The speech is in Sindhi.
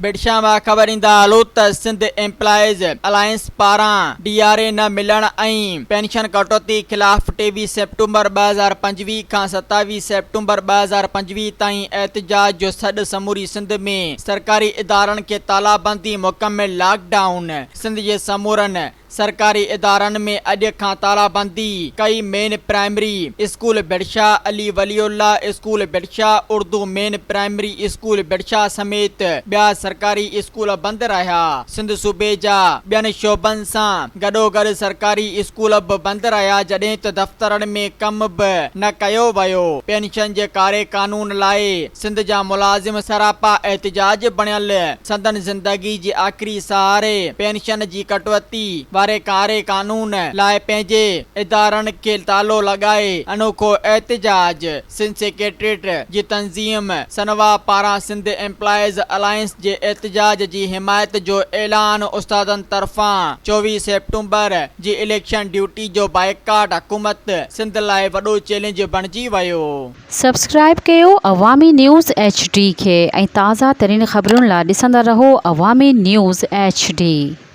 ڀٽشاهه مان خبر ايندا هلو ته سنڌ ايمپلائيز الائنس پاران ڊي آر اي نه ملڻ ۽ پينشن ڪٽوتي خلاف 23 سيپٽمبر 2025 کان 27 سيپٽمبر 2025 تائين احتجاج جو سڏ سموري سنڌ ۾ سرڪاري ادارن کي تالا بندي مڪمل لاڪ ڊائون سنڌ جي سمورن سرڪاري ادارن ۾ اڄ کان تالا بندي ڪئي main primary school Bhitshah, Ali Waliullah school Bhitshah, Urdu main primary school Bhitshah سميت ٻيا سرڪاري اسڪول بند رهيا. سنڌ صوبي جا ٻين شعبن سان گڏوگڏ سرڪاري اسڪول به بند رهيا جڏهن ته دفترن ۾ ڪم به نه ڪيو ويو. پينشن جي ڪاري قانون لاء سنڌ جا ملازم سراپا احتجاج بڻيل سندن زندگي جي آخري سهاري پينشن جي ڪٽوتي واري ڪاري قانون لاء پنهنجي ادارن کي تالو لڳائي انوکو احتجاج سنڌ سيڪريٽريٽ جي تنظيم سنوا پاران سنڌ ايمپلائيز الائنس جي احتجاج جي حمايت جو اعلان استادن طرفان 24 سيپٽمبر جي اليڪشن ڊيوٽي جو بائيڪاٽ حڪومت سنڌ لاء وڏو چئلينج بڻجي ويو. سبسڪرائيب ڪيو عوامي نيوز ايڇ ڊي کي ۽ تازه ترين خبرن لا ڏسندا رهو عوامي نيوز ايڇ ڊي.